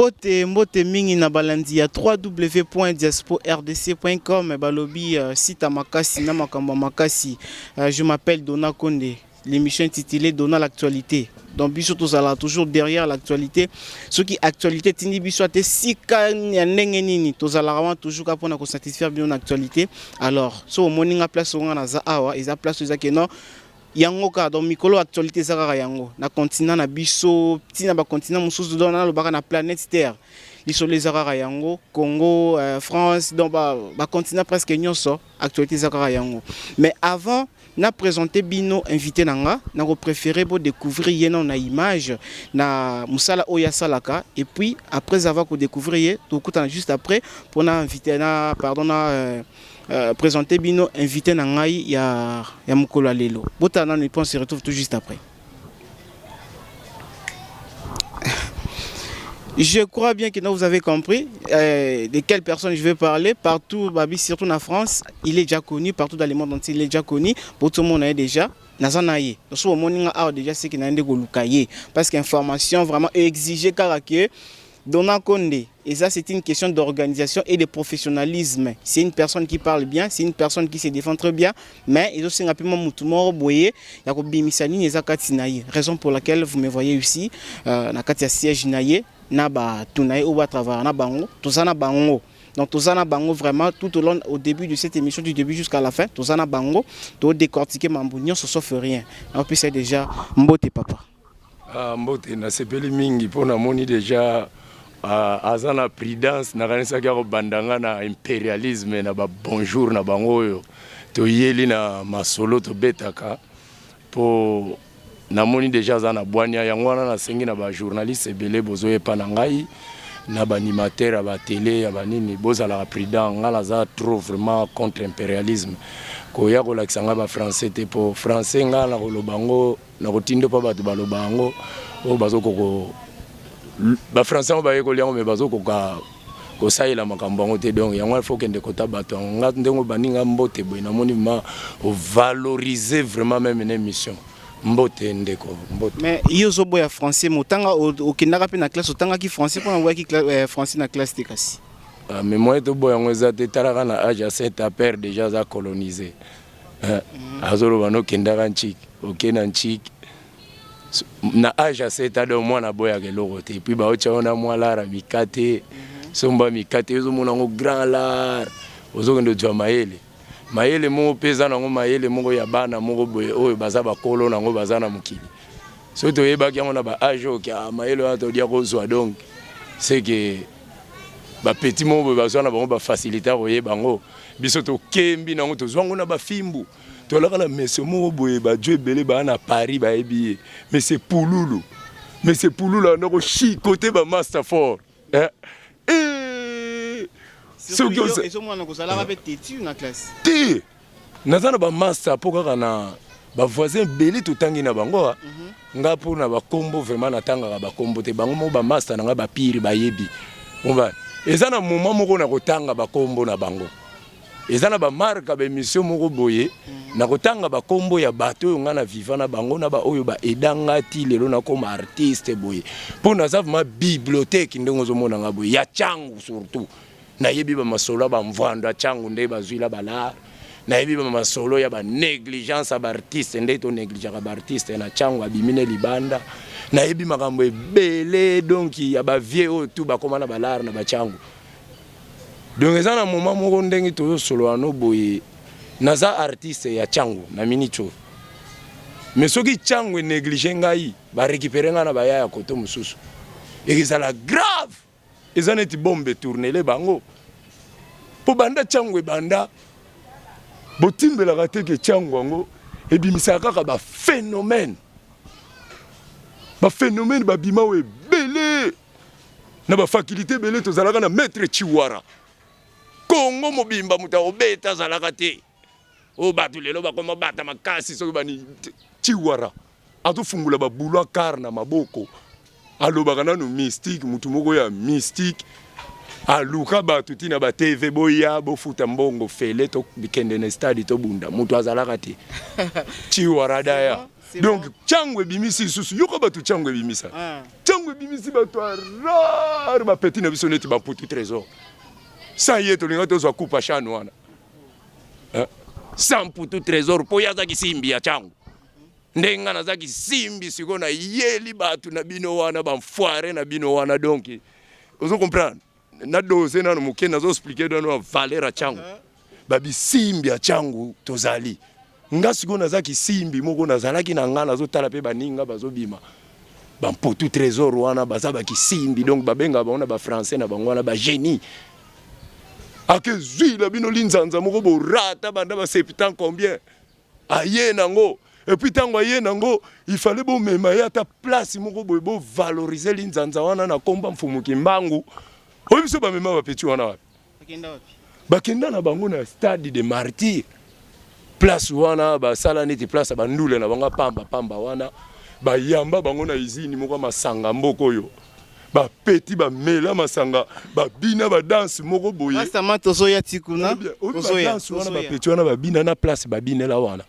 Mbote, mbote mingi na balandi ya www.diaspordc.com balobi site ya makasi na makambo ya makasi. Je m'appelle Dona Konde. L'émission intitulée Dona l'actualité. Donc biso tozala toujours derrière l'actualité. Soki actualité tindi biso ate sika ya ndenge nini tozala vraiment toujours ka pona ko satisfaire bien l'actualité. Alors, so omoni nga place nga naza awa, eza place eza ke non yango kaka donc mikolo actualité eza kaka yango na continent na biso ntina ba continent mosusu donc nalobaka na planète Terre lisolo eza kaka yango Congo, France, donc ba continent presque nyonso actualité eza kaka yango. Mais avant na présenter bino invité na nga, na ko préférer bo découvrir ye na image na musala oyo asalaka, et puis après avoir ko découvrir ye tokutana juste après pour na invité na pardon na présenter bino invité na ngai ya mokolo ya lelo. Botala nanu et puis on se retrouve tout juste après. Je crois bien que vous avez compris de quelle personne je vais parler. Partout, babi, surtout en France, il est déjà connu. Partout dans le monde entier, il est déjà connu. Pour tout le monde est déjà. Naza na ye. Donc, so omoni nga awa déjà, c'est que na nde koluka ye. Parce qu'information vraiment exigée kaka que Dona Konde, et ça c'est une question d'organisation et de professionnalisme. C'est une personne qui parle bien, c'est une personne qui se défend très bien, mais ils ont aussi rapidement mutu moko boye ya kobimisa nini eza kati na ye. Raison pour laquelle vous me voyez ici, na kati ya siège na ye, na ba tuna ye oyo ba travailler na bango, toza na bango. Donc toza na bango vraiment tout au long, au début de cette émission, du début jusqu'à la fin, toza na bango, to décortiquer mambo nyonso sauf rien. En plus c'est déjà mbote papa. Ah, mbote nasepeli mingi mpo namoni déjà aza na prudence, nakanisaki akobanda nga na impérialisme na ba bonjour na bango oyo toyeli na masolo tobetaka mpo namoni déjà aza na bwania. Yango wana nasengi na ba journaliste ebele bozoyepa na ngai na ba animateur ya ba télé ya banini, bozalaka prudent. Ngai naza trop vraiment contre impérialisme, koya kolakisa ngai ba français te, mpo français ngai na koloba yango na kotinda mpo bato baloba yango oyo bazokoko ba français yango bayekoli yango me bazokoka kosalela makambo yango te. Donc yango wana faut kende kota bato yango. Nga ndenge obandi nga mbote boye, namoni ma ovaloriser vraiment même na émission. Mbote ndeko, mbote. Mais yo ozoboya français, motanga okendaka mpe na classe, otangaki français mpona oboyaki français na classe te kasi? Ah, mais moyen toboya yango eza te. Talaka na age ya 7 a père déjà aza colonisé. Azoloba nokendaka ntiki, oke na ntiki na age ya 7 a, donc mwana aboyaka eloko te. Puis baotya wana mwa lara mikate, somba mikate, ozomona yango grand lar, ozokende ozwa mayele. Mayele moko mpe eza nango mayele moko ya bana moko boye oyo baza bakolo nango baza na mokili. Soki toyebaki yango na ba age oyo ke mayele wana todia kozwa, donc c'est que ba petit moko boye bazwa na bango ba facilité koyeba yango. Biso tokembi nango, tozwa yango na bafimbu. Tolaka na meso moko boye, bajo ebele baa na Paris bayebi ye, mais c'est Pululu, mais c'est Pululu anda kochicoter ba master fort, eh? Eh! Soki ezomona kozalaka mpe têtu na classe? Te, naza na bamaster mpo kaka na ba voisin ebele totangi na bango. Nga mpo na bakombo vraiment natangaka bakombo te. Bango moko bamaster na ngai bapire bayebi. Omba eza na moment moko na kotanga bakombo na bango, eza na bamarka ba émission moko boye na kotanga bakombo ya bato oyo ngai na viva na bango, na baoyo baeda nga ti lelo nakoma artiste boye, mpo naza vraiment bibliothèque. Ndenge ozomona nga boye ya Tshangu, surtout nayebi bamasolo ya bamvwando ya Tshangu nde bazwila balare, nayebi bamasolo ya ba négligence ya ba artiste nde tonégligeaka ba artiste na Tshangu abimi ne libanda, nayebi makambo ebele donc ya ba vie oyo tu bakóma na balare na batshangu. Donc eza na moment moko ndenge tozosolola no boye, naza artiste ya Tshangu na minute oyo, mais soki Tshangu enéglige ngai, barécupérer ngai na baya ya koto mosusu, ekozala grave. Eza neti bombe etournele bango, mpo banda Tshangu ebanda botimbelaka te ke Tshangu yango ebimisaka kaka ba phénomène. Ba phénomène babima oyo ebele na ba faculté ebele. Tozalaka na maître Chiwara, Kongo mobimba moto akobeta azalaka te. Oyo bato lelo bakoma bata makasi, soki bani Chiwara azofungula babulu akar na maboko, alobaka nanu mystique, mutu moko ya mystique aluka bato ntina ba TV, boya bofuta mbongo fele, tokende na stade tobunda, moto azalaka te. Chiwara daya. Donc ntango ebimisi lisusu, yoka bato, ntango ebimisa, ntango ebimisi bato ya rare, bapeti na biso neti Bamputu Trésor. Sans ye, tolinga tozwa coupe CHAN wana sans Mputu Trésor, mpo ye azaki simbi ya ntango ndenge nga nazaki simbi. Sikoyo nayeli bato na bino wana, bamfoire na bino wana. Donc ozo comprendre, na dose nano moke, nazo expliquer nano valeur ya ntango, babisimbi ya ntango tozali. Nga sikoyo nazaki simbi moko, nazalaki na nga, nazotala mpe baninga bazobima, Bamputu Trésor wana baza bakisimbi. Donc babengaka bango na bafrançais na bango wana bagénie. Ake zwila bino linzanza moko borata banda ba 70 combien, aye nango. Et puis ntango aye nango, il fallait bomema ye ata place moko boye, bovaloriser linzanza wana na komba Mfumuki Mbangu. Oyo biso bamema bapeti wana wapi? Bakenda na bango na Stade de Martyr. Place wana basala neti place ya bandule na bango pamba pamba wana. Bayamba bango na usine moko ya masanga mboka oyo. Bapeti bamela masanga, babina badanse moko boye. Rasama, tozoya ti kuna. Badanse wana, bapeti wana babina na place babinela wana.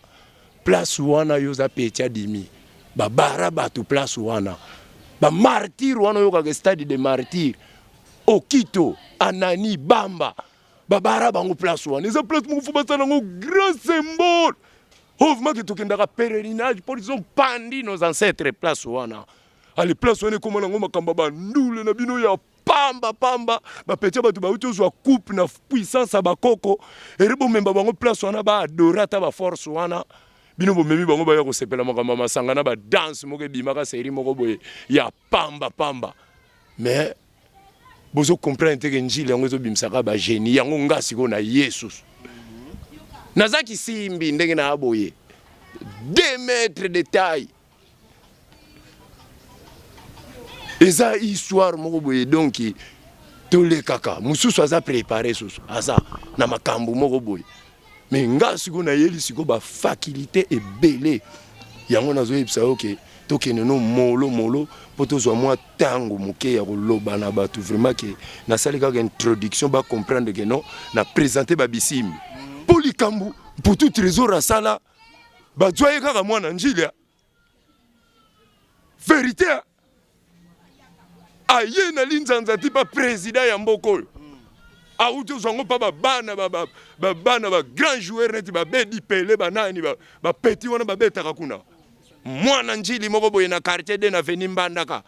Place wana, yo oza peti, adimi babara bato place wana, bamartyr wana. Oyokaka Stade de Martyr, Okito, Anani, Bamba, babara bango place wana. Eza place moko fo basala yango grand symbole oyo vraiment ke tokendaka pèlerinage mpo ils ont pendu nos ancêtres place wana. Ale, place wana ekóma nango makambo ya bandule na bino ya pamba pamba. Bapeti ya bato bauti ozwa coupe na puissance ya bakoko ere, bomemba bango place wana, baadore ata baforce wana. Bino bomemi bango, baya kosepela makambo ya masanga na badanse moko ebimaka, série moko boye ya pamba pamba. Mais bozo comprendre te ke njili yango ezobimisaka bagénie yango. Nga sikoyo na ye susu naza kisimbi ndenge na boye, 2 mètres de taille. Eza histoire moko boye. Donc tolekaka mosusu aza préparé, susu aza na makambo moko boye. Mais nga sikoyo nayeli sikoyo bafaculté ebele. Yango nazoyebisa yo ke tokende no molo molo mpo tozwa mwa ntango moke ya koloba na bato. Vraiment ke nasali kaka introduction, bacomprendre ke non, na présente babisimbi mpo likambo Mputu Trésor asala, bazwa ye kaka mwana njili. Vérité, aye na linzanza ti pa président ya mboka oyo awuti ozwa yango mpa babana, babana bagrand joueur neti babedi Pele, banani, bapeti wana babetaka kuna. Mwana njili moko boye na quartier de na veni Mbandaka,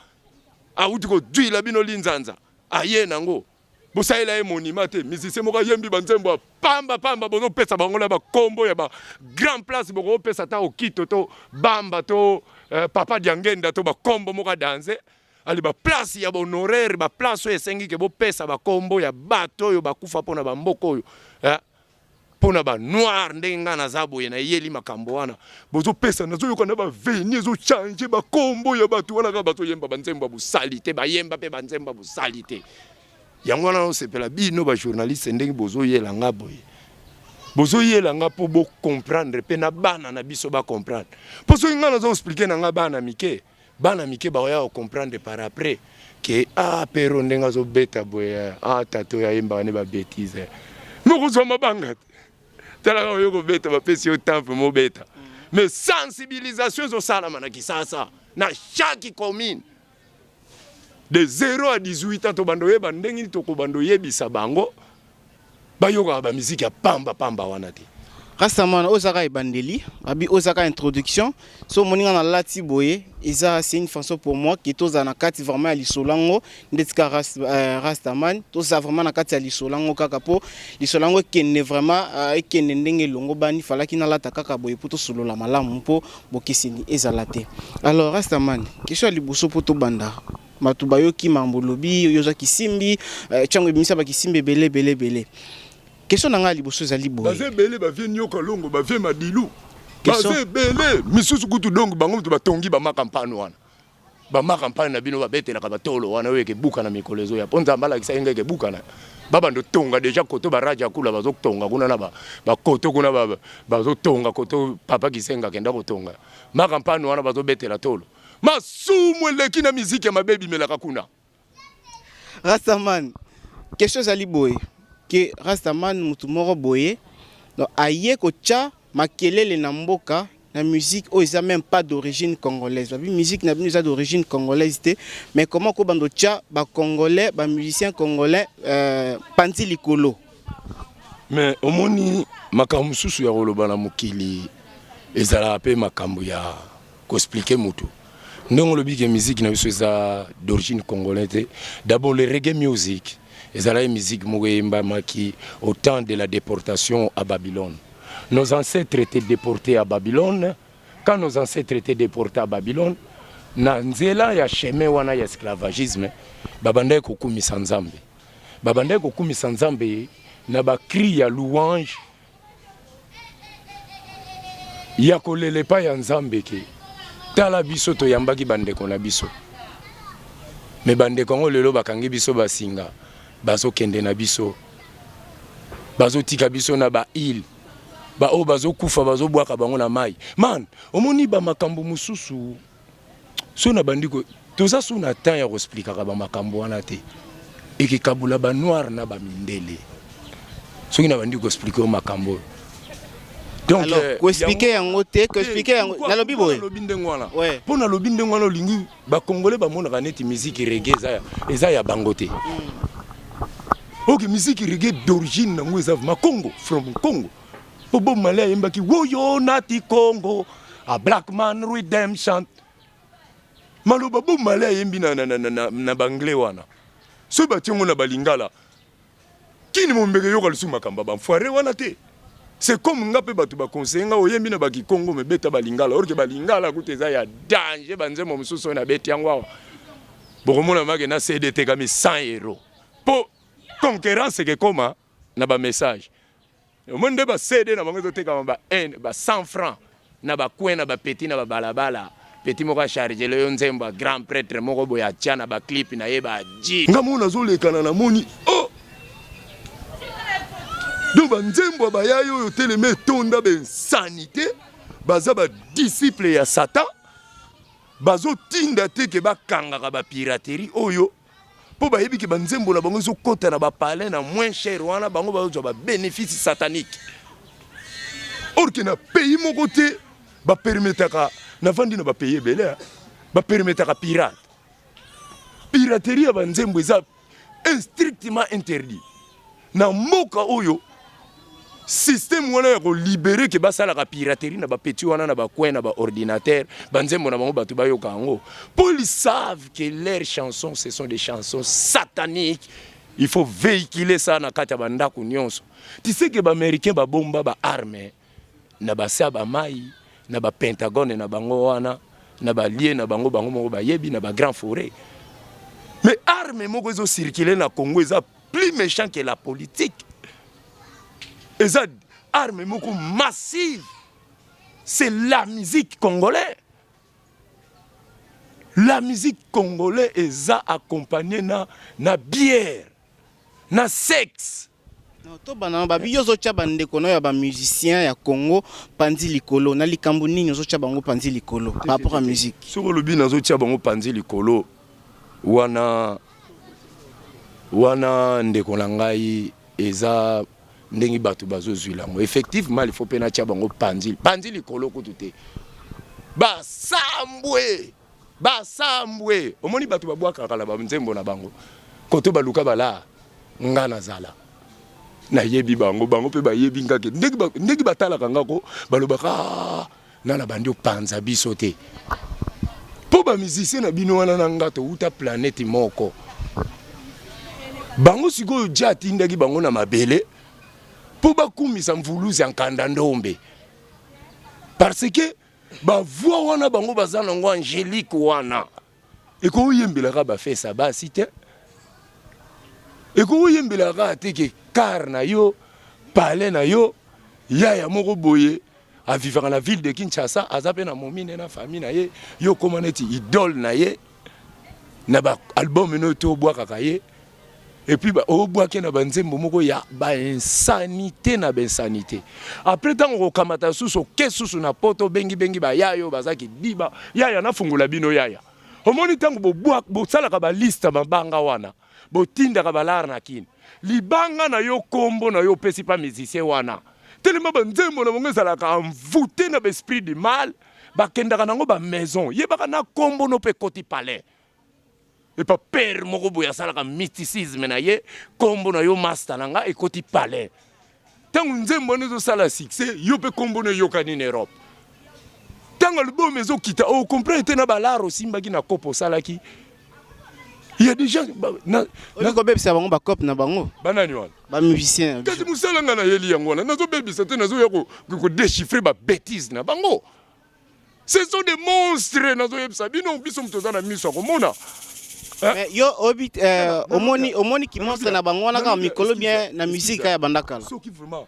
awuti kodwila bino linzanza, aye nango, bosalela ye monument te. Musicien moko ayembi banzembo ya pamba pamba, bozopesa bango na bakombo ya ba grand place. Bokopesa ata Okito to Bamba to Papa Diangenda to bakombo moko ya danse. Ale, baplace ya bahonoraire, baplace oyo esengi ke bopesa bakombo ya bato oyo bakufa mpona bamboka oyo, mpona banoir. Ndenge ngai naza boye, nayeli makambo wana bozopesa, nazoyoka na baveni ezochange bakombo ya bato wana kaka bazoyemba banzembo ya bosali te, bayemba mpe banzembo ya bosali te. Yango wana nasepela bino bajournaliste ndenge bozoyela nga boye, bozoyela nga mpo bocomprendre mpe na bana na biso bacomprendre. Mpo soki ngai nazo expliquer na nga bana mike, bana mike bakoya kocomprendre par après ke ah, pero ndenge azobeta boye, ah, tata oyo ayembaka nde babêtises, mokozwa mabanga te. Talaka oyo kobeta, bapesi yo temps mpe mobeta. Mais sensibilisation ezosalama na Kisasa, na chaque commune, de 0 à 18 ans. Tobanda oyeba ndenge nini tokobanda oyebisa bango bayokaka bamiziki ya pamba pamba wana te. Rastaman, oyo ezaka ebandeli, abi oyo ezaka introduction. So omoni nga nalati boye, eza, c'est une façon pour moi ke tozala na kati vraiment ya lisolo yango. Ndeti ka Rastaman, tozala vraiment na kati ya lisolo yango kaka mpo lisolo yango ekende vraiment, ekende ndenge elongo bani. Falaki nalata kaka boye mpo tosolola malamu, mpo bokeseni ezala te. Alors Rastaman, question ya liboso mpo tobanda: bato bayoki makambo olobi, oyo oza kisimbi, ntango ebimisa bakisimbi ebele ebele ebele. Question na ngai ya liboso ezali boye. Baza ebele, bavie Nyoka Longo, bavie Madilu, baza ebele misusu kutu. Donc bango moto batongi bamakampane wana, bamakampane na bino babetelaka batolo wana oyo ekebuka na mikolo ezoya, mpo Nzambe alakisa ye ngai ekebukana. Babanda otonga déjà koto baraja kula, bazotonga kuna na bakoto kuna, bazotonga koto Papa Kisenga akenda kotonga makampane wana, bazobetela tolo. Masumu eleki na miziki ya mabe ebimelaka kuna. Rastaman, question ezali boye ke Rastaman, mutu moko boye, donc aye kotya makelele na mboka. Na musique oyo eza même pas d'origine congolaise. Babi musique na bino eza d'origine congolaise te, mais comment kobanda otya bacongolais, bamusicien congolais panzi likolo? Mais omoni, makambo mosusu ya koloba na mokili ezalaka mpe makambo ya koexpliquer motu. Ndenge olobi ke musique na biso eza d'origine congolais te, d'abord le reggae music ezalaki musique moko eyembamaki au temps de la déportation à Babylone. Nos ancêtres étaient déportés à Babylone. Quand nos ancêtres étaient déportés à Babylone, na nzela ya chemin wana ya esclavagisme, babandaki kokumisa Nzambe, babandaki kokumisa Nzambe na bacri ya louange, ya kolela epai ya Nzambe ke tala biso toyambaki bandeko na biso, me bandeko yango lelo bakangi biso basinga, bazokende na biso, bazotika biso na baile, baoyo bazokufa bazobwaka bango na mai. Man, omoni, bamakambo mosusu so na bandi, toza so na temps ya koexpliquaka bamakambo wana te. Ekekabula banoir na bamindele soki na bandi koexpliquer oyo makambo oyo. Donc koexpliquer yango te, koexpliquer yango, nalobi boye. Nalobi ndenge wana mpo nalobi ndenge wana, olingi bacongolais bamonaka neti musique reggae eza ya bango te. Ok, musique reggae d'origine nango eza vraiment Congo, from Congo, mpo Bob Marley ayembaki woyo nati Congo, a black man redemption. Maloba Bob Marley ayembi na banglais wana, soki batie yango na balingala, kini mombeke yoka lisusu makambo ya bamfoire wana te. C'est comme nga mpe bato baconseiller nga: oyembi na bakikongo, mebeta balingala, or que balingala kuta eza ya danger. Banzembo mosusu oyo nabeti yango awa, bokomona make na CD etekami 100 euro, mpo concurrence ekekoma na bamessage. Omoni nde baCD na bango ezotekama ba 1, ba 100 francs na bacoin, na bapeti na babalabala. Petit moko achargele yo nzembo ya grand prêtre moko boye, atia na baclip na ye baji. Nga moko nazolekana, namoni oh! Donc banzembo ya bayai oyo telema etonda bainsanité, baza badisciple ya Satan. Bazotinda te ke bakangaka bapiraterie oyo, mpo bayebi ke banzembo na bango ezokɔta na bapalin na moins cher wana, bango bazozwa babénéfice satanique. Or que na pays moko te bapermettaka, navandi na bapays ebele, bapermettaka pirate. Piraterie ya banzembo eza strictement interdit na mboka oyo. Système wana ya kolibérer ke basalaka piraterie na bapeti wana na bacoin na baordinateur, banzembo na bango bato bayoka yango, mpo ils savent que leurs chansons, ce sont des chansons sataniques. Il faut véhiculer ça na kati ya bandako nyonso. Tu sais que baaméricain babomba baarme na base ya bamai, na bapentagone na bango wana, na balie na bango, bango moko bayebi, na bagrand forêt. Mais arme moko ezocircule na Congo eza plus méchant que la politique, eza arme moko massive, c'est la musique congolaise. La musique congolaise eza accompagnée na bière, na sexe. Tobanda babi, yo ozotya bandeko na oyo ya bamusicien ya Congo panzi likolo na likambo nini? Ozotya bango panzi likolo par rapport à musique? Soki olobi nazotya bango panzi likolo wana, wana ndeko na ngai, eza ndenge bato bazozwila yango. Effectivement, il faut mpe natya bango panzi likolo kutu te, basambwe, basambwe. Omoni, bato babwakaka na banzembo na bango koto baluka bala. Nga nazala nayebi bango, bango mpe bayebi nga ke ndenge batalaka nga ko balobaka: ah, nga na bandi opanza biso te, mpo bamusicien na bino wana na nga touta planète moko. Bango sikoyo dia atindaki bango na mabele mpo bakumisa mvuluzi ya nkanda ndombe, parce que bavoix wana bango baza nango angélique wana, ekoyembelaka bafesa basi te, ekoyembelaka te ke car na yo, palais na yo. Yaya moko boye avivaka na ville de Kinshasa, aza mpe na momine na famille na ye, yo okóma neti idole na ye na baalbum no te, obwakaka ye, et puis obwaki na banzembo moko ya bainsanité na bainsanité. Après, ntango kokamata susu, oke susu na poto, obengibengi bayaya oyo bazaki diba. Yaya, nafungola bino, yaya. Omoni, ntango bosalaka baliste mabanga wana, botindaka balare na kini, libanga na yo, kombo na yo opesi pa musicien wana. Telema banzembo na bango ezalaka envoûté na baesprit du mal, bakendaka nango bamaison, yebaka na kombo no mpe ekoti palais. Epa père moko boye asalaka mysticisme na ye, kombo na yo master na nga ekoti palais. Ntango nzembo wana ezosala succès, yo mpe kombo no eyokani na Europe. Ntango album ezokita, ocomprendre te na balare osimbaki na kopo osalaki. Il y a des gens na na kobebisa bango bacope na bango. Banani wana? Bamusicien. Kasi mosala nga nayeli yango wana, nazobebisa te, nazoya kodéchiffrer babêtise na bango. Ce sont des monstres, nazoyebisa bino, biso moto oza na miso ya komona. Mais yo obi omoni omoni ki monstre na bango wana kaka mikolo bien na musique ya banda kala. Soki vraiment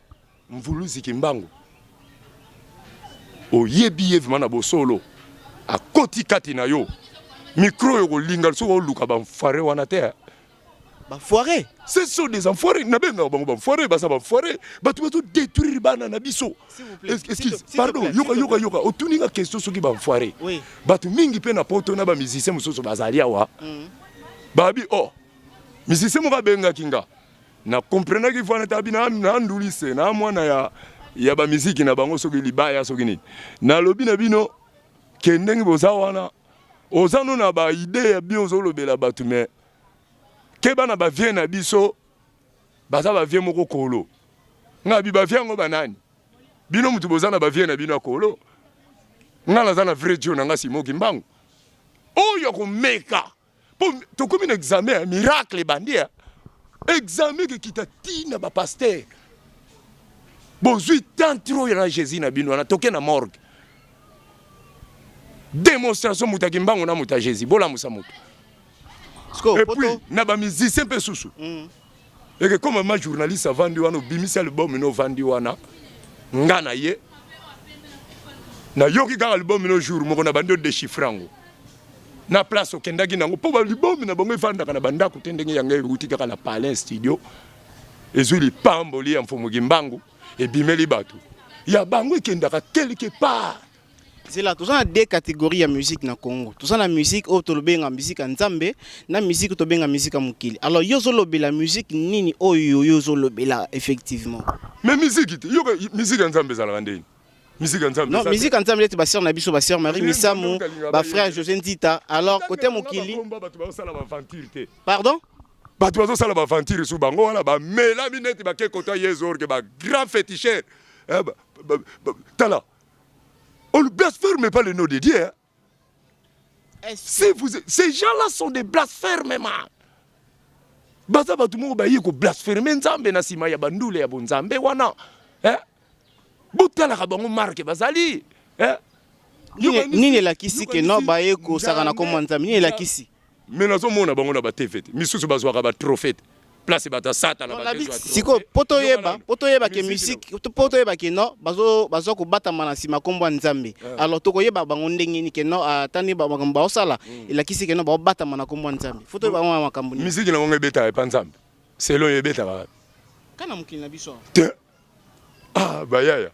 Mvuluzi Kimbangu oyebi ye vraiment na bosolo, akoti kati na yo, micro oyo kolinga soki oluka banfoire wana te. Bafoire. Ce sont des enfoirés, nabengaka bango banfoire, baza banfoire, bato bazodétruire bana na biso. Excuse, pardon, yoka yoka yoka, otuni nga question soki banfoire. Bato mingi mpe na poto na bamusicien mosusu bazali awa, babi oh musicien moko abengaki nga, na comprenaki fana tabi na na ndulise na mwana ya bamiziki na bango, soki libaya soki nini. Nalobi na bino ke ndenge boza wana, oza no na baidée ya bien, ozolobela bato, mais keba na bavieux na biso, baza bavieux moko kolo. Nga bi bavieux yango banani? Bino mutu boza na bavieux na bino ya kolo. Nga naza na vrai Dieu na nga Simo Kimbangu oyo akomeka mpo tokomi na examen ya miracle ebandi ya examen ekekita ntina bapasteur. Bozwi tant trop na Jésus na bino wana, toke na morgue, démonstration moto ya Kimbangu na moto ya Jésus, bolamusa moto. Et puis na bamusicien mpe susu eke comme ma journaliste avandi wana, obimisi album no, ovandi wana, nga na ye nayoki kaka album no jour moko, na bandi odéchiffre yango na place okendaki nango, mpo balibome na bango evandaka na bandako te. Ndenge yango euti kaka na palin studio, ezwi lipamboli ya Mfumu Kimbangu, ebimeli bato ya bango, ekendaka quelque part. Zela, toza na deux catégories ya musique na Congo. Toza na musique oyo tolobenga musique ya Nzambe, na musique oyo tobenga musique ya mokili. Alors yo ozolobela musique nini oyo yo ozolobela effectivement? Mais musique te, yoka, musique ya Nzambe ezalaka ndeni? Musique ya Nzambe Non, musique ya Nzambe neti basœur na biso, basœur Marie Misamu, bafrère José Nzita. Alors côté mokili Bato bazosala baventure te. Pardon? Bato bazosala baventure su bango wana, bamelami neti bake kota yezu, orke bagrand féticheur. Tala, on ne blasphème pas le nom de Dieu, hein. Si vous, ces gens-là sont des blasphèmes. Baza bato moko baye koblasphème Nzambe na nsima ya bandule ya bonzambe wana, eh? Botalaka bango marke bazali, eh? Nini elakisi ke no baye kosaka na kombo Nzambe? Nini elakisi? Me nazomona bango na batv te, misusu bazwaka batrophée te, place bato ya Satana. Sikoyo po toyeba ke musique, po toyeba ke no bazo kobatama na nsima nkombo ya Nzambe, alors tokoyeba bango ndenge nini ke no ata nde makambo baosala elakisi ke no baobatama na nkombo ya Nzambe? Fo toyeba bango makambo nini? Musique na bango ebetaka epa Nzambe selon ebetaka Kana mokili na biso. Te, ah bayaya,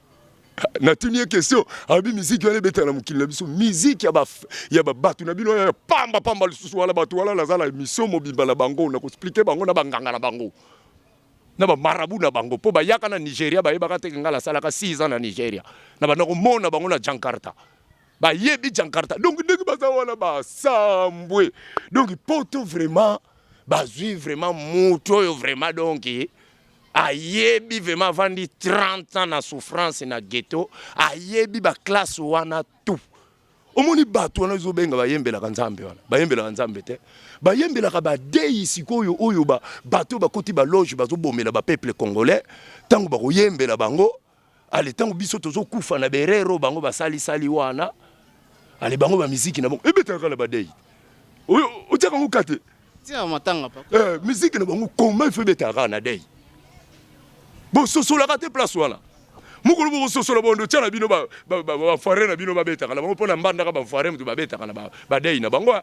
natuni ye question, abi miziki wana ebetaka na mokili na biso, miziki ya babato na bino ya pamba pamba lisusu wana. Bato wana naza na émission mobimba na bango, na koexpliquer bango na banganga na bango na bamarabu na bango, mpo bayaka na Nigeria, bayebaka te nga nasalaka 6 ans na Nigeria, na banda komona bango na Jakarta, bayebi Jakarta. Donc ndenge baza wana basambwe, donc poto vraiment bazwi vraiment moto oyo vraiment, donc ayebi vraiment, avandi 30 ans na souffrance na ghetto, ayebi baclasse wana tout. Omoni bato wana ezobenga bayembelaka Nzambe wana, bayembelaka Nzambe te, bayembelaka badei. Sikoyo oyo bato oyo bakoti baloge, bazobomela bapeuple congolais, ntango bakoyembela bango, ale ntango biso tozokufa na berero, bango basalisali wana, ale bango bamiziki na bango ebetaka na badei oyo otiaka yango ka te. Tina matanga pa. Musique na bango comment il faut ebetaka kaka na dei? Bososolaka te place wana. Mokolo bokososola, bondo tia na bino bafoire na bino babetaka na bango mpo na Mbandaka, bafoire moto babetaka na badei na bango.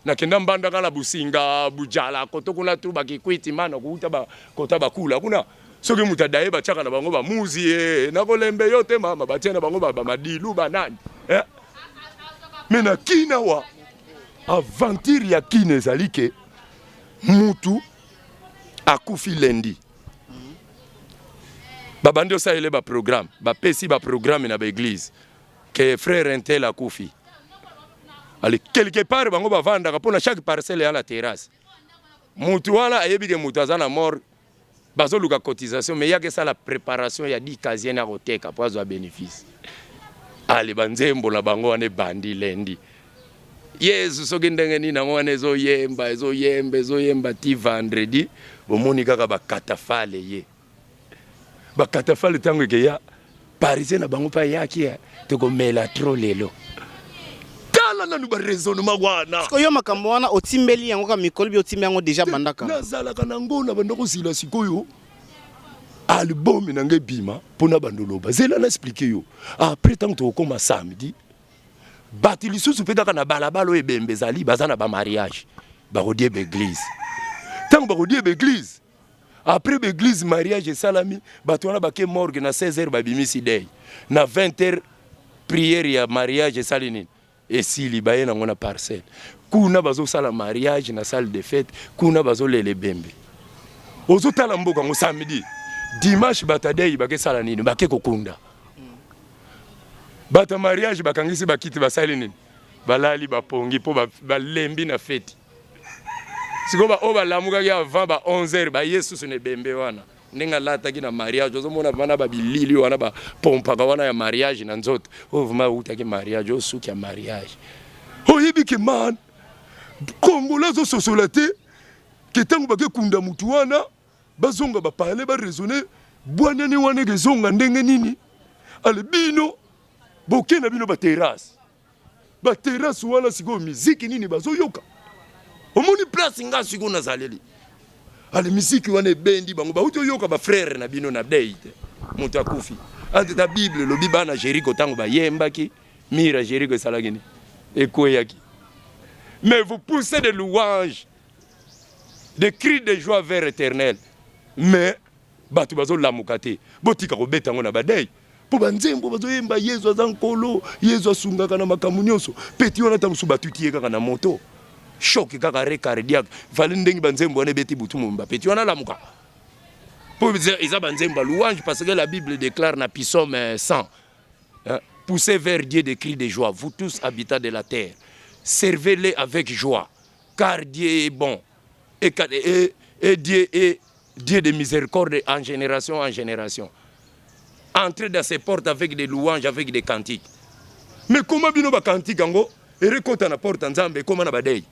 Nakenda Mbandaka na Businga, Bujala, koto kuna tu bakikwiti mana kouta kota bakula kuna. Soki moto adaye, batiaka na bango bamuzi ye nakolembe yo te mama, batia na bango bamadilu banani, eh? Me na kina wa aventure ya kina ezali ke mutu akufi lundi. Babandi osalele baprogramme, bapesi baprogramme na baeglise ke frère un tel akufi. Ale quelque part bango bavandaka mpo na chaque parcelle ya la terrasse. Mutu wana ayebi ke mutu aza na mort, bazoluka cotisation, mais yaka esala préparation ya 10 casier na koteka mpo azwa bénéfice. Ale banzembo na bango wana ebandi lundi, Yesu soki ndenge nini yango wana ezoyemba, ezoyemba, ezoyemba ti vendredi. Bomoni kaka bakatafale ye, bakatafale ntango ekeya parisien na bango mpe ayaki, tokomela trop lelo. Tala nanu baraisonnement wana. Sikoyo yo makambo wana otimbeli yango kaka mikolo bi otimbi yango déjà bandaka? Nazalaka nango na banda kozila. Sikoyo album na ngai ebima mpona bando oloba. Zela na expliquer yo après. Ntango tokokóma samedi, bato lisusu mpe kaka na balabala oyo ebembe ezali, baza na bamariage, bakodie baeglise. Ntango bakodie baeglise, après baeglise, mariage esalami, bato wana bake morgue na 16 heures, babimisi deuil na 20 heures, prière ya mariage esali nini, esili, baye nango na parcelle. Kuna bazosala mariage na salle de fête, kuna bazolela ebembe. Ozotala mboka yango, samedi, dimanche, bato adei bakesala nini? Bake kokunda. Bato ya mariage bakangisi bakiti, basali nini? Balali bapongi mpo balembi na feti. Sikoyo baoyo balamukaki avant ba 11 heures, baye susu na ebembe wana ndenge alataki na mariage. Ozomona wana babilili wana bapompaka wana ya mariage na nzoto oyo vraiment autaki mariage, oyo suki ya mariage. Oyebi ke man Congolais azososola te ke ntango bakekunda mutu wana, bazonga baparle, baraisonne bwanani wana ekezonga ndenge nini. Ale bino boke na bino baterrasse, baterrasse wana sikoyo miziki nini bazoyoka? Omoni place nga sikoyo nazaleli. Ale miziki wana ebendi bango, bauti oyoka bafrère na bino na deuil te, moto akufi. Ante Bible elobi bana Jeriko ntango bayembaki, mur ya Jeriko esalaki nini? Ekweyaki. Mais vous poussez des louanges, des cris de joie vers Éternel, mais bato bazolamuka te. Botika kobeta yango na badeuil, mpo banzembo bazoyemba Yezu aza nkolo, Yezu asungaka na makambo nyonso. Petit wana, ntango mosusu batuti ye kaka na moto, choc kaka, arrêt cardiaque. Fale ndenge banzembo wana ebeti butu mobimba, petit wana alamuka, mpo eza banzembo ya louange, parce que la Bible déclare na Psaume 100, hein, poussez vers Dieu des cris de joie, vous tous habitants de la terre, servez-les avec joie, car Dieu est bon et Dieu est Dieu de miséricorde en génération en génération. Entrez dans ses portes avec des louanges, avec des cantiques. Mais comment bino bacantique yango erekota na porte ya Nzambe, ekóma na badeuil?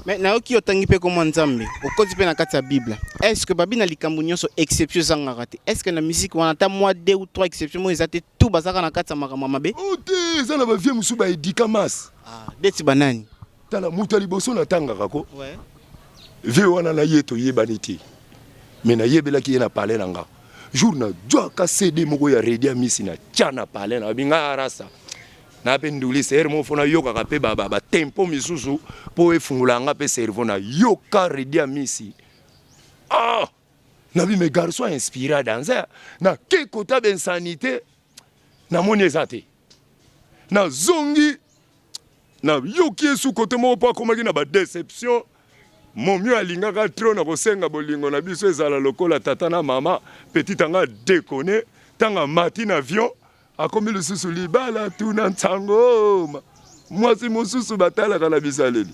Mais nayoki otangi mpe komwa Nzambe, okoti mpe na kati ya Bible. Est ce que babi na likambo nyonso exception ezangaka te? Est ce que na musique wana ata mwa deux ou trois exception moko eza te? Tout bazaka na kati ya makambo ya mabe? O te, eza na bavieux mosusu baedika masse. Ah, ndeti banani? Tala, moto ya liboso natangaka ko vieux wana na ye toyebani te, mais nayebelaki ye na palais na nga. Jour nazwaka CD moko ya Reddy Amisi, na tia na palais na babi nga arasa na mpe ndulisa ere moko fo nayokaka mpe batempo misusu mpo efungola nga mpe cerveau. Nayoka Reddy Amisi, ah, nabi me garçon inspiré danser. Nake kota bainsanité, namoni eza te. Nazongi, nayoki esu kote moko mpo akomaki na badéception. Momio alingaka trop na kosenga bolingo na biso ezala lokola tata na mama. Petit anga déconne, ntango amati na avion, akomi lisusu libala tuna ntango mwasi mosusu batalaka na bisaleli.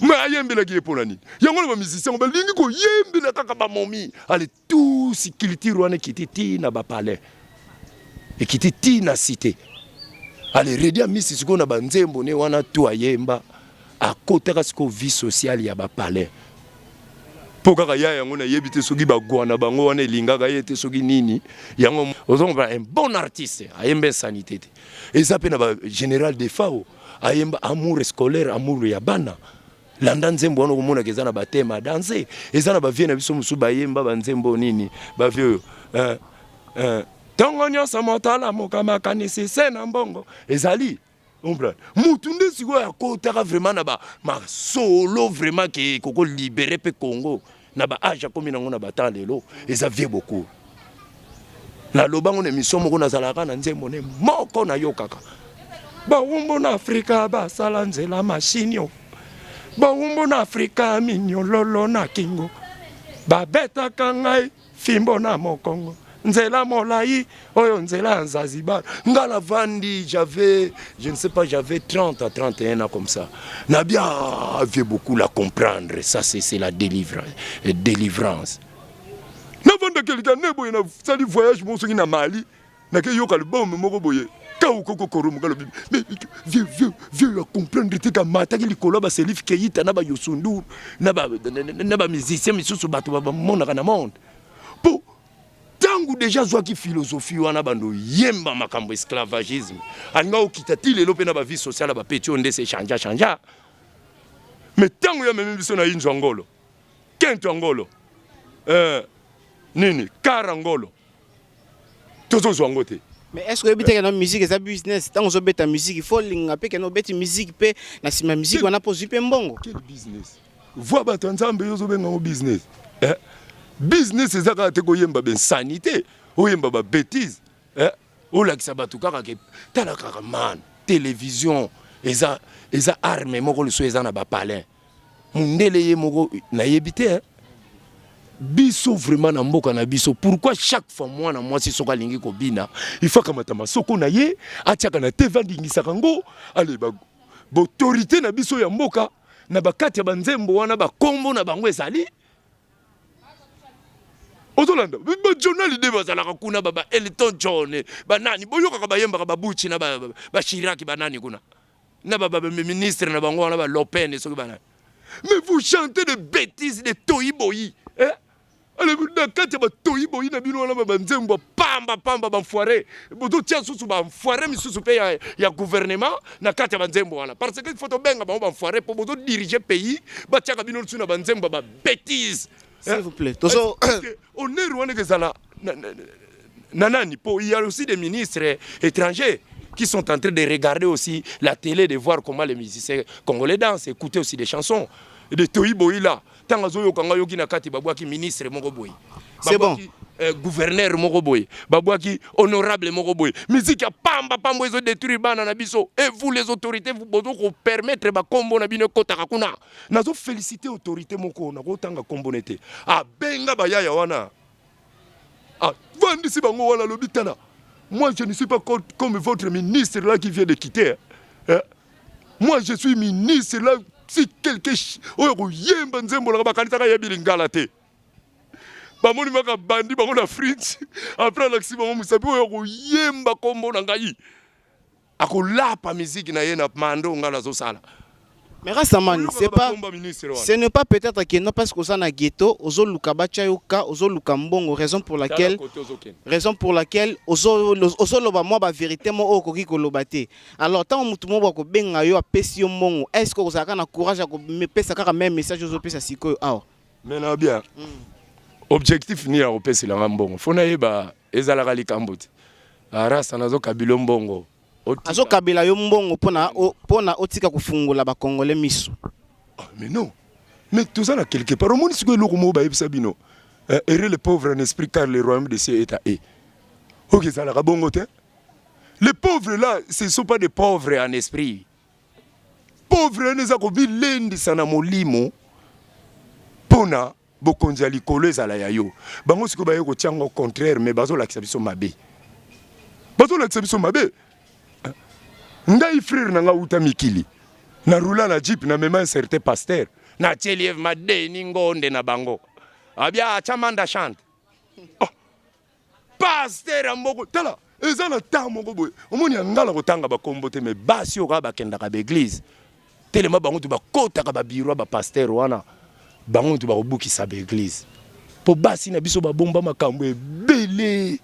Me ayembelaki ye mpo na nini? Yango na bamusicien balingi koyembela kaka bamomi. Ale tous culture wana ekiti ti na bapalais, ekiti ti na cité. Ale Reddy Amisi sikoyo na banzembo ne wana tu ayemba, akotaka sikoyo vie sociale ya bapalais, mpo kaka ya yango nayebi te soki bagwa na bango wana elingaka ye te, soki nini yango. Ozomona, un bon artiste ayemba insanité te. Eza mpe na bagénéral Defao, ayemba amour scolaire, amour ya bana. Landa nzembo wana, okomonaka eza na bathème ya danse. Eza na bavieux na biso mosusu bayemba banzembo nini, bavieux oyo ntongo nyonso moto alamuka makanisi se na mbongo ezali. Comprendre mutu nde sikoyo akotaka vraiment na masolo vraiment ke koko libérer mpe Congo na baage akomi nango na batan lelo, eza vieux beaucoup. Nalobango na émission moko, nazalaka na nzembo ne moko nayokaka: bawumbu na Afrika basala nzela mashini o, bawumbu na Afrika minyololo na kingo, babetaka ngai fimbo na mokongo. Nzela molai oyo nzela ya Zanzibar. Nga navandi, j'avais, je ne sais pas, j'avais 30 à 31 ans comme ça. Na bien vieux beaucoup la comprendre, ça c'est la délivrance. Navanda kelika ne boye, nasali voyage moko soki na Mali, nakeyoka album moko boye kau koko koromoka lobi, mais vieux vieux vieux ya comprendre te, kamataki likolo ya baSalif Keita na baYoussou N'Dour na bamusicien misusu, bato bamonaka na monde. Mpo ntango déjà azwaki philosophie wana, bando yemba makambo esclavagisme, alinga okita ti lelo mpe na bavie sociale ya bapeti oyo nde se changea changea. Mais ntango yo amemi biso na inzwa ngolo, kento ya ngolo, nini, kara ngolo, tozozwa yango te. Mais est ce que oyebi te kena musique eza business? Ntango ozobeta musique, il faut olinga mpe kena obeti musique mpe na nsima ya musique wana mpo ozwi mpe mbongo. Quel business? Voi bato ya Nzambe, yo ozobenga yango business, eh? Business eza kaka te koyemba bensani te, oyemba babêtises, eh? Olakisa bato kaka ke tala kaka man télévision eza arme moko liso eza na bapalin mundele ye moko nayebi te, eh? Biso vraiment na mboka na biso, pourquoi chaque fois mwana mwasi soki alingi kobina, il faut akamata masoko na ye, atiaka na TV, andingisaka yango? Ale baautorité na biso ya mboka, na bakati ya banzembo wana, bakombo na bango ezali. Ozolanda bajournal nde bazalaka kuna, ba Elton John, banani, boyokaka bayembaka babuchi na baChirac, banani kuna na baministre na bango wana, baLe Pen soki banani. Mais vous chantez des bêtises, des toyi-boyi, eh? Ale na kati ya batoyi-boyi na bino wana, banzembo pamba pamba, banfoire, bozotia susu banfoire misusu mpe ya gouvernement na kati ya banzembo wana, parce que il faut tobenga bango banfoire mpo bozodirige pays, batiaka bino lisusu na banzembo ya babêtises. S'il vous plaît, tozo Honneur wana ezala na nani? Po il y a aussi des ministres étrangers qui sont en train de regarder aussi la télé, de voir comment les musiciens congolais dansent, écouter aussi des chansons de toyi boyi là. Ntango azoyoka nga, yoki na kati babwaki ministre moko boye. C'est bon. Gouverneur moko boye, babwaki honorable moko boye. Musique ya pamba pamba ezodétruire bana na biso, et vous les autorités, vous bozo kopermettre bakombo na bino ekotaka kuna. Nazofélicité autorité moko, nakotanga kombo ne te, abenga bayaya wana, avandisi bango wana, alobi: "Tala, moi je ne suis pas comme votre ministre là qui vient de quitter, hein? Moi je suis ministre là, si quelque oyo koyemba nzembo nanga, bakanisaka yebi lingala te, bamoni maka bandi bango na fridge." Après alakisi bango mosapi: "Oyo koyemba kombo na ngai, akolapa miziki na ye na mando ngai nazosala." Mais Rastaman, c'est pas, ce n'est pas peut-être que non, parce que ça na ghetto, ozoluka bacha yoka, ozoluka mbongo, raison pour laquelle ozo ozoloba moi ba vérité mo okoki koloba te. Alors tant mutu mo bako benga yo, apesi yo mbongo, est-ce que ozalaka na courage ya kopesa kaka même message ozopesa sikoyo awa? Mais na bien, objectif ni ya kopeselanga mbongo, fo nayeba ezalaka likambo te. Arasa nazokabila mbongo. Azokabela yo mbongo mpona otika kofungola bakongole miso. Ah, mais non, mais toza na quelque part, omoni sikoyo eloko moko bayebisa bino: "Heureux le pauvre en esprit, car le royaume des cieux est à eux." Oyo ezalaka bongo te. Les pauvres là, ce sont pas des pauvres en esprit. Pauvre wana eza kobilendisa na molimo mpona bokonzi ya likolo ezala ya yo. Bango sikoyo baye kotia yango contraire, mais bazolakisa biso mabe, bazolakisa biso mabe. Ngai frère na nga uta mikili, narula na jeep, namema un certain pasteur, natieli ye madeni ngonde na bango, abia atya manda chante. Oh, pasteur ya moko, tala, eza na ntango moko boye, omoni ya ngala kotanga bakombo te, mais basi oyo kaka bakendaka baeglise telema, bango to bakotaka babureau ya bapasteur wana, bango to bakobukisa baeglise, mpo basi na biso babomba makambo ebele.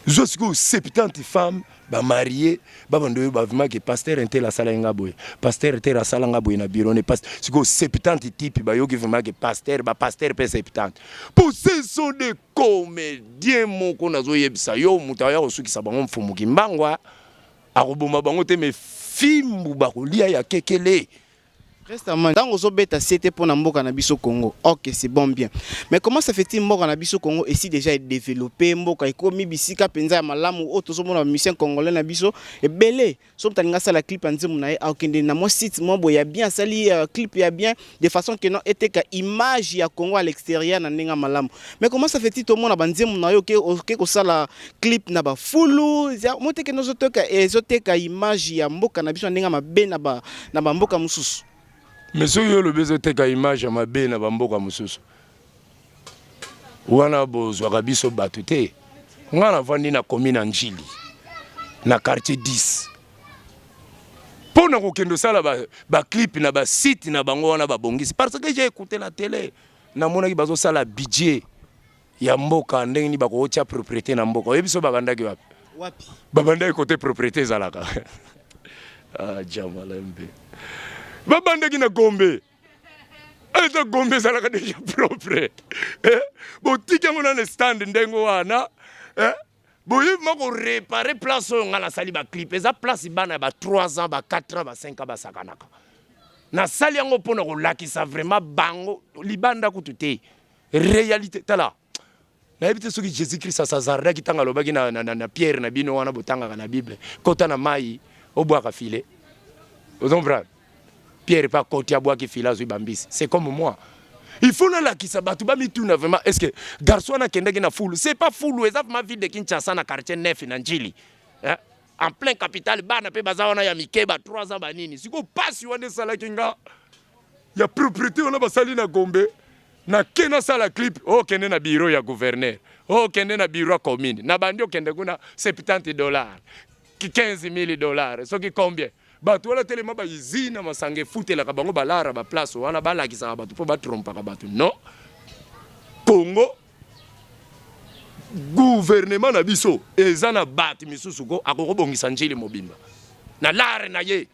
Zwa sikoyo 70 femmes bamarie, babando oyo bavimaki: "Pasteur un tel asala nga boye, pasteur tel asala nga boye na bureau ne." Sikoyo 70 type bayoki vraiment ke pasteur, bapasteur mpe 70, po ce sont des comédiens moko. Nazoyebisa yo, moto aya kosukisa bango, mfumuki mbangwa akoboma bango te, mais fimbu bakolia ya kekele. Récemment, ntango ozobeta sete mpo na mboka na biso Congo, ok, c'est bon, bien, mais comment ça fait-il mboka na biso Congo esi déjà edéveloppé, mboka ekomi bisika mpenza ya malamu oyo tozomona bamusicien congolais na biso ebele, so moto alingi asala clip ya nzembo na ye, akokende na mwa site mwa boye ya bien, asali clip ya bien de façon que non eteka image ya Congo à l'extérieur na ndenge ya malamu? Mais comment ça fait-il tomona banzembo na yo oke kosala clip na bafulu mo teke ezoteka, ezoteka image ya mboka na biso na ndenge ya mabe na bamboka mosusu? Mais soki oyo olobi ezoteka image ya mabe na bamboka mosusu wana, bozwaka biso bato te. Nga navandi na commune na Njili, na quartier 10. Mpo na kokende osala baclip na basite na bango wana babongisi, parce que j'ai écouté la télé, namonaki bazosala budget ya mboka, ndenge nini bakotia propriété na mboka. Oyebi so babandaki wapi? Wapi? Babandaki kote propriété ezalaka. Ah, jamala mpe babandaki na Gombe. Eza Gombe ezalaka déjà propre, eh? Botiki yango nana stand ndenge wana, eh? Boyebi ma koréparer place oyo ngai nasali baclip, eza place bana ya ba 3 ans, ba 4 ans, ba 5 ans basakanaka. Nasali yango mpona kolakisa vraiment bango libanda kutu te réalité. Tala, nayebi te soki Jésus Christ asazardaki ntango alobaki na Pierre na bino wana botangaka na Bible: "Kota na mai, obwaka filet." Ozocomprendre? Pierre mpe akoti, abwaki filet, azwi bambisi. C'est comme moi, il faut nalakisa bato bamituna vraiment: est ce que garçon wana akendaki na fulu? C'est pas fulu, eza vraiment ville de Kinshasa, na quartier 9 na Njili, eh? En plein capitale, bana mpe baza wana ya mike, ba 3 ans, banini. Sikoyo pasi wana esalaki nga ya propriété wana basali na Gombe, nake nasala clip, okende na bureau ya gouverneur, okende na bureau ya commune, na bandi okende kuna 70 dollars, 15 000 dollars, soki combien. Bato wana telema baizina masanga efutelaka bango, balara baplace wana, balakisaka bato mpo batrompaka bato. Non, Congo, gouvernement na biso eza na bato misusu ko akokobongisa Njili mobimba na lare na ye.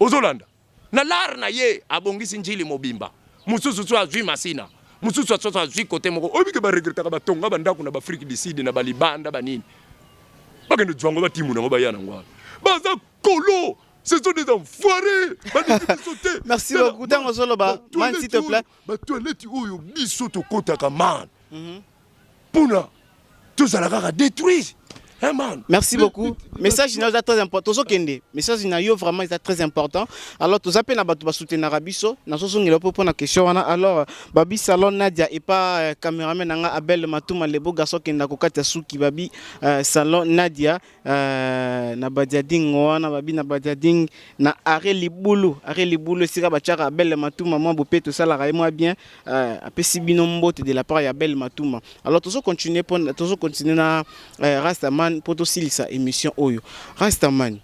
Ozolanda, na lare na ye abongisi Njili mobimba. Mosusu so azwi Masina, mosusu soso azwi kote moko. Oyebi ke baregretaka batonga bandako na baAfrique du Sud, na balibanda banini, bakende zwango, batimu nango, baya nango wana, baza kolo. Ce sont des enfoirés, balingi biso te. Merci beaucoup. Ntango ozoloba, man, s'il te plaît. Batoilette oyo biso tokɔtaka, man, mpona tozala kaka détruire. Hein, man. Merci beaucoup. Message na yo eza très important. Tozokende. Message na yo vraiment eza très important. Alors toza mpe na bato basoutenaka biso. Nazozongela mpo mpona question wana. Alors babi salon Nadia epa cameraman na nga Abel Matuma, lebo garçon kenda kokata suki, babi salon Nadia na Badiading wana, babi na Badiading na arrêt Libulu, arrêt Libulu esika batiaka Abel Matuma mwa bope tosalaka ye mwa bien. Apesi bino mbote de la part ya Abel Matuma. Alors tozo continuer mpo tozo continuer na Rastaman mpo tosilisa émission oyo. Rastaman,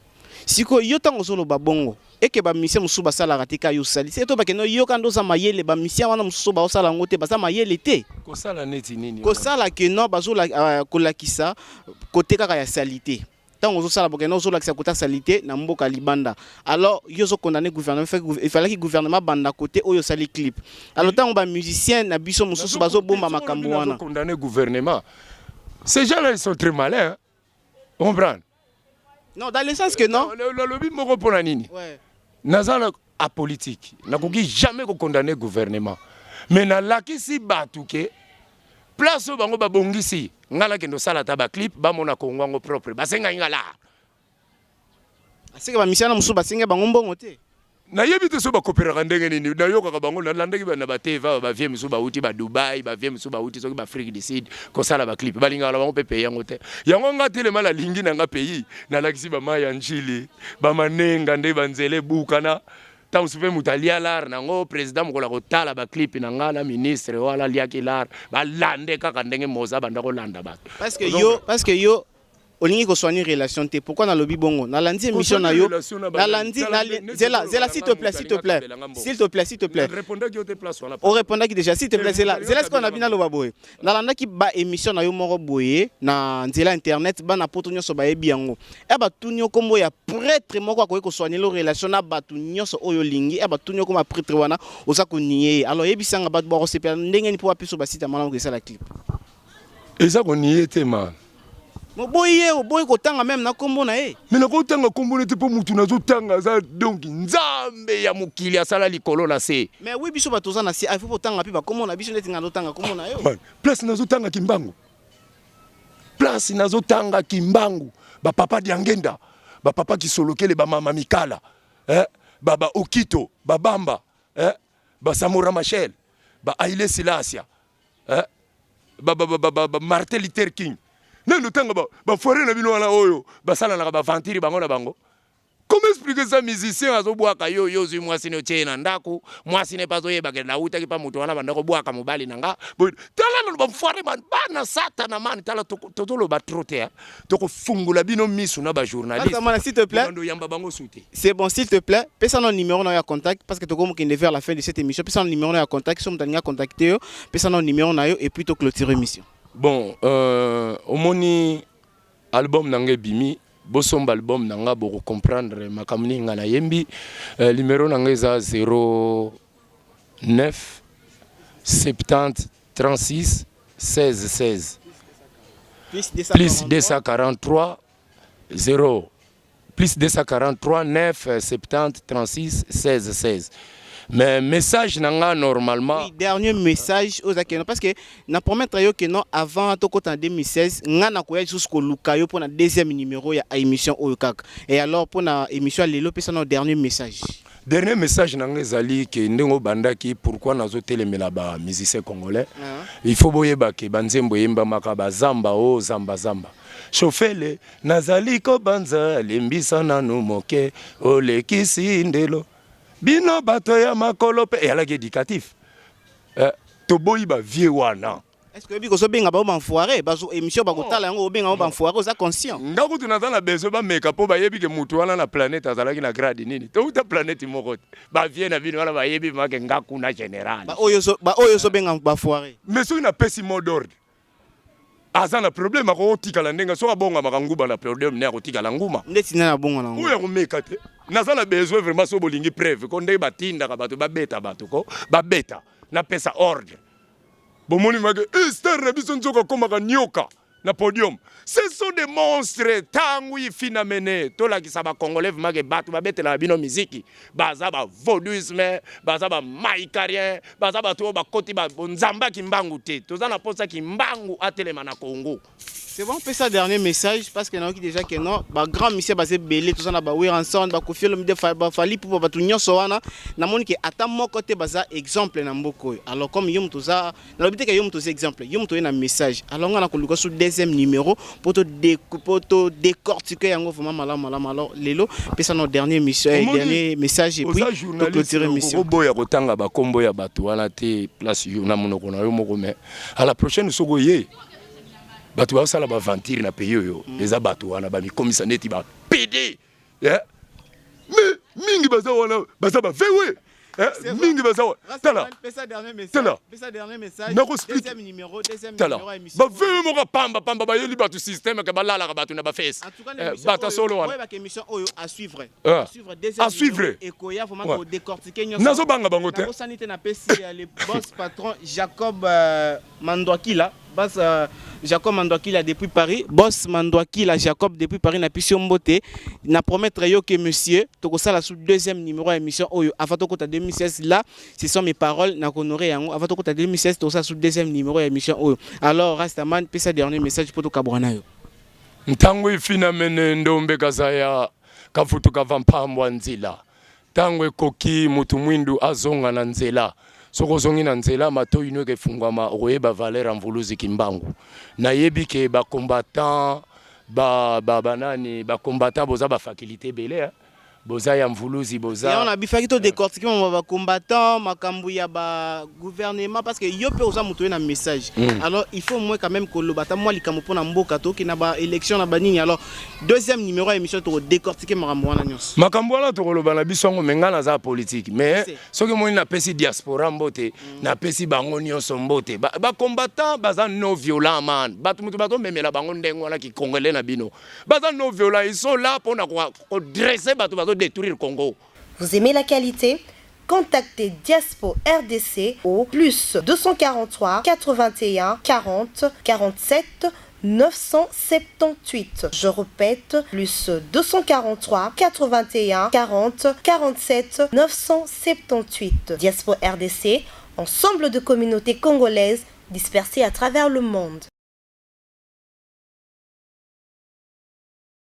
sikoyo yo ntango ozoloba bongo eke bamusicien mosusu basalaka te, ka yo osali se to bakende yoka nde oza mayele, bamusicien wana mosusu baosala yango te, baza mayele te? Kosala neti nini? Kosala ke non, bazokolakisa kote kaka ya salité. Ntango ozosala bokende ozolakisa kota salité na mboka libanda, alors yo ozocondamner gouvernement. Il fallaki gouvernement banda kote oyo osali clip. Alors ntango bamusicien na biso mosusu bazobomba makambo wana. Condamner gouvernement, ces gens-là, ils sont très malins, hein? Comprendre? Non, dans le sens que non. Nalobi moko mpona nini? Naza na apolitique, nakoki jamais kocondamner gouvernement, mais nalakisi bato ke place oyo bango babongisi, ngai nakende osala ata baclip, bamona Kongo yango propre, basengaki nga lar. Aseke bamusicien na mosusu basenge bango mbongo te? Nayebi te so bakopéraka ndenge nini. Nayokaka bango, nalandaki na batv, bavie mosusu bauti baDubai, bavie mosusu bauti soki baAfrique du Sud kosala baclip, balingaka na bango mpe pays yango te. Yango nga telema, nalingi na nga pays, nalakisi bamai ya Njili, bamanenga nde banzela ebukana. Ntango mosusu mpe moto alia lar nango, président mokolo akotala baclip na nga na ministre wana aliaki lar, balande kaka ndenge moza banda kolanda bato. Parce que yo olingi kosoigner relation te. Pourquoi nalobi bongo? Nalandi émission na yo, nalandi. Zela, zela, s'il te plaît, s'il te plaît, s'il te plaît, s'il te plaît. Répondaki yo te place wana. Orépondaki déjà. S'il te plaît, zela, zela. Sikoyo na bino aloba boye: nalandaki ba émission na yo moko boye na nzela internet, bana Poto nyonso bayebi yango. E batuni yo nkombo ya prêtre moko akoki kosoigner lo relation na bato nyonso oyo olingi. E batuni yo nkombo ya prêtre wana, oza konier ye. Alors yebisanga, bato bakosepela ndenge nini mpo bapesa basite malamu kosala clip? Eza konier te, man. Moboyi ye, oboyi kotanga même na nkombo na ye. Me nakotanga nkombo nete mpo mutu nazotanga aza donc Nzambe ya mokili asala likolo na se. Mais oui, biso bato toza na se, il faut kotanga mpe bakombo na biso neti nga nazotanga nkombo na yo. Man, place nazotanga Kimbangu, place nazotanga Kimbangu, bapapa Diangenda, bapapa Kisolokele, bamama Mikala, eh, baba Okito, babamba, eh, basamora Machel, ba Haile Selassie, eh, ba, ba, ba, ba, ba Martin Luther King. Nani otanga bafoire na bino wana oyo basalanaka baventire bango na bango? Comment expliquer ça? Musicien azobwaka yo, yo ozwi mwasi ne, otie ye na ndako, mwasi ne mpe azoyebaka nautaki mpa moto wana banda kobwaka mobali na nga. Boye tala nano bafoire man, bana satana man. Tala, tozoloba trop te, tokofungola bino misu na bajournaliste. S'il te plaît. Oyamba bango su te. C'est bon, s'il te plaît, pesa no numéro na yo ya contact parce que tokomokende vers la fin de cette émission. Pesa no numéro na yo ya contact so moto alingi acontacte yo, pesa no numéro na yo et puis toclôture émission. Bon, omoni album na nga ebimi, bosomba album na nga, bokocomprendre makambo nini nga nayembi. Numéro na nga eza 09 70 36 16 16. Plus plus 243 0 plus 243 9 70 36 16 16. Mais message na nga normalement. Oui, dernier message ozaki parce que na promettre yo que non, avant tokota en 2016, nga na koya lisusu koluka yo mpona deuxième numéro ya émission oyo kaka. Et alors, mpona émission ya lelo, pesa na dernier message. Dernier message na nga ezali ke ndenge obandaki, pourquoi nazotelemela bamusicien congolais, il faut boyeba ke banzembo eyembamaka bazamba o zambazamba. Shofele nazali kobanza, lembisa nanu moke, olekisi ndelo. Bino bato ya makolo mpe eyalaki éducatif. Toboyi bavie wana. Est ce que oyebi kozobenga bango banfoire? Bazo émission bakotala yango, obenga bango banfoire, oza conscient? Nga kutu naza na besoin bameka mpo bayebi ke mutu wana na planète azalaki na grade nini. Touta planète moko te. Bavie na bino wana bayebi make nga kuna général. Baoyo ozobenga bafoire. Mais soki napesi mot d'ordre, aza na problème, akotikala ndenge soki abongamaka nguba na podium ne akotikala nguma. Ndeti nani abongo nango? Oyo akomeka te. Naza na besoin vraiment, so bolingi preuve ko ndenge batindaka bato babeta bato ko babeta, napesa ordre, bomoni make star na biso nzoka akomaka nioka na podium. Ce sont des monstres. Ntango ifinamene tolakisa bacongolais vraiment ke bato babetelaka bino miziki baza bavaudouisme, baza bamaikarien, baza bato oyo bakoti bonzambaki mbangu te. Toza na mposa Kimbangu atelema na Congo. C'est bon, pesa dernier message parce que nayoki déjà que non, ba grand musicien baza ebele, toza na ba Werrason, ba Koffi Olomide, ba Fally Ipupa, bato nyonso wana namoni ke ata moko te baza exemple na mboka oyo. Alors comme yo moto oza, nalobi te ke yo moto oza exemple, yo moto oye na message. Alors nga na koluka su deuxième numéro po to décortiquer yango vraiment malamu malamu. Alors lelo pesa no dernier mission, dernier message et puis to clôturer émission. Oboya kotanga bakombo ya bato wana te place yo na monoko na yo moko, mais à la prochaine soki oye, bato bazosala baventure na pays oyo eza bato wana bamikomisa neti bapd, mais mingi baza wana baza bavewe mingi baza wana. Tala, tala, tala, bavewe moko pamba pamba bayeli bato système ke balalaka bato na bafese, bato solo wana. À suivre. À suivre. Nazobanga bango te. Nabosani te, napesi le boss patron Jacob Mandwakila, boss Jacob Mandwakila depuis Paris, boss Mandwakila Jacob depuis Paris, napesi yo mbote. Na promettre yo ke monsieur tokosala sous deuxième numéro ya émission oyo avant tokota 2016. Là, ce sont mes paroles, na honoré yango. Avant tokota 2016, tokosala sous deuxième numéro ya émission oyo. Alors Rastaman, pesa dernier message po tokabwana yo. Ntango ifinamene ndombe kazaya kafutu kava mpambwa nzila. Ntango ekoki mutu mwindu azonga na nzela. Soki ozongi na nzela, matoi no ekefungwama, okoyeba valeur ya mvuluzi Kimbangu. Nayebi ke bacombattant banani, bacombattant boza bafaculté ebele, eh? Boza ya mvuluzi, boza Yango na bifaki to décortiquer mama bacombattant, makambo ya bagouvernement, parce que yo mpe oza moto oye na message. Alors il faut moins quand même koloba ata mwa likambo mpo na mboka, toke na baélection na banini. Alors deuxième numéro ya émission tokodécortiquer makambo wana nyonso. Makambo wana tokoloba na biso yango, me ngai naza politique, mais soki omoni napesi diaspora mbote, napesi bango nyonso mbote. Bacombattant baza non violent man. Bato moto bazomemela bango ndenge wana kikongole na bino, baza non violent. Ils sont là mpona kodresser bato bazodétruire Congo. Vous aimez la qualité? Contactez Diaspo RDC au plus 243 81 40 47. 978. Je répète, plus 243 81 40 47 978. Diaspora RDC, ensemble de communautés congolaises dispersées à travers le monde.